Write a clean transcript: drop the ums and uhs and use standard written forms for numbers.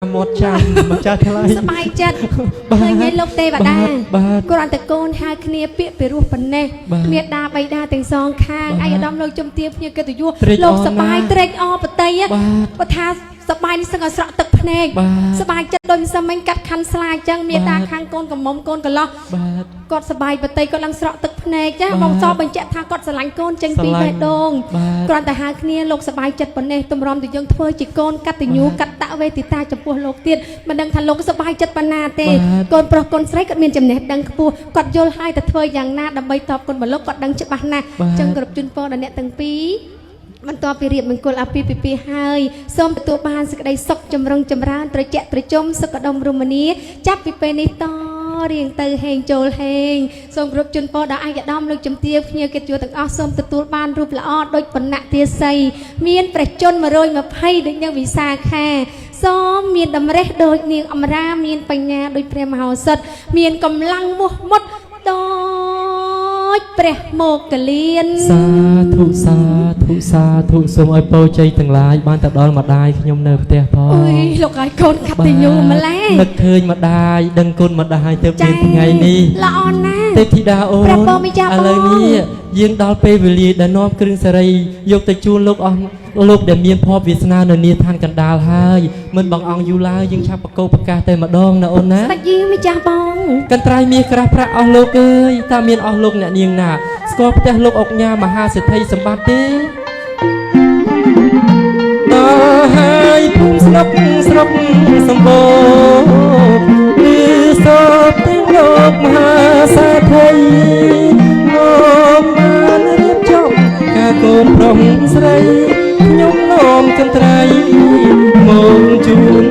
មាត់ចាំម្ចាស់ថ្លៃ សប្បាយចិត្ត បាទ ឃើញហើយលោកទេវតា បាទ គ្រាន់តែកូនហៅគ្នាពាក្យពីរោះប៉ុណ្ណេះ បាទ មេដាបៃតាទាំងសងខាង បាទ ឯកឧត្តមលោកជំទាវភ្ញៀវកិត្តិយស ត្រេកអរ លោកសប្បាយ ណាស់ ត្រេកអរបតី បាទ បើថាសប្បាយនេះសឹងឲ្យស្រក់ទឹកភ្នែក បាទ សប្បាយចិត្តដូចម្សិលមិញកាត់ខាន់ស្លាអញ្ចឹងមេដា បាទ ខាងកូនកំមុំកូនកន្លោះ បាទ គាត់សប្បាយបតីគាត់ឡើងស្រក់ទឹកភ្នែកចា បាទ បងសបញ្ជាក់ថាគាត់ស្រឡាញ់កូនចេញពី ស្រឡាញ់ បេះដូង បាទ គ្រាន់តែហៅគ្នាលោកសប្បាយចិត្តប៉ុណ្ណេះទម្រាំតែយើងធ្វើជាកូនកតញ្ញូកតវេទិតាចំពោះលោកទៀតមិនដឹងថាលោកសប្បាយចិត្តប៉ុណ្ណាទេ បាទ កូនប្រុសកូនស្រីគាត់មានចំណេះដឹងខ្ពស់គាត់យល់ហើយតែធ្វើយ៉ាងណាដើម្បីតបគុណបលោកគាត់ដឹងច្បាស់ណាស់ បាទ អញ្ចឹងគ្រប់ជូនពរដល់អ្នកទាំងពីរបន្ទាប់ពីរៀបមង្គលអាពាហ៍ពិពាហ៍ហើយសូមទទួលបានសេចក្តីសុខចម្រុងចម្រើនត្រជាក់ត្រជុំសុខដុមរមនាចាប់ពីពេលនេះតរៀងទៅហេងចូលហេងសូមគោរពជូនពរដល់ឯកឧត្តមលោកជំទាវភ្ញៀវកិត្តិយសទាំងអស់សូមទទួលបានរូបល្អដូចបណ្ណៈទាស័យមានព្រះជន្ម120ដូចនាងវិសាខាសូមមានតម្រេះដូចនាងអមរាមានបញ្ញាដូចព្រះមហោសថមានកម្លាំងមោះមុតដូចព្រះមោគលាន សាធុសាធុសាធុសូមឲ្យពរជ័យទាំងឡាយបានទៅដល់ម្ដាយខ្ញុំនៅផ្ទះផង អុយលោកឲ្យកូនកតញ្ញូម្ល៉េះ នឹកឃើញម្ដាយដឹងគុណម្ដាយទៅ ចា មានថ្ងៃនេះ ល្អណាស់ ទេពធីតាអូន ព្រះពរម្ចាស់ ឥឡូវនេះយើងដល់ពេលវេលាដែលនាំគ្រឿងសេរីយកទៅជូនលោកអស់លោកដែលមានភ័ព្វវាសនានៅនាឋានកណ្ដាលហើយមិនបងអង្គយូរឡើយយើងឆាប់បកោប្រកាសតែម្ដងណាអូនណា ស្ដេចយាងម្ចាស់បង កន្ត្រៃមាសក្រាស់ប្រាក់អស់លោកអើយតើមានអស់លោកអ្នកនាងណាស្គាល់ផ្ទះលោកអុកញ៉ាមហាសេដ្ឋីសម្បត្តិទេដល់ហើយភូមិស្រុកស្រុកសម្បូរឬសពទាំងលោកមហាសេដ្ឋីលោកបានរៀបចំការកូនប្រុសស្រីខ្ញុំនាំកន្ត្រៃមកជូន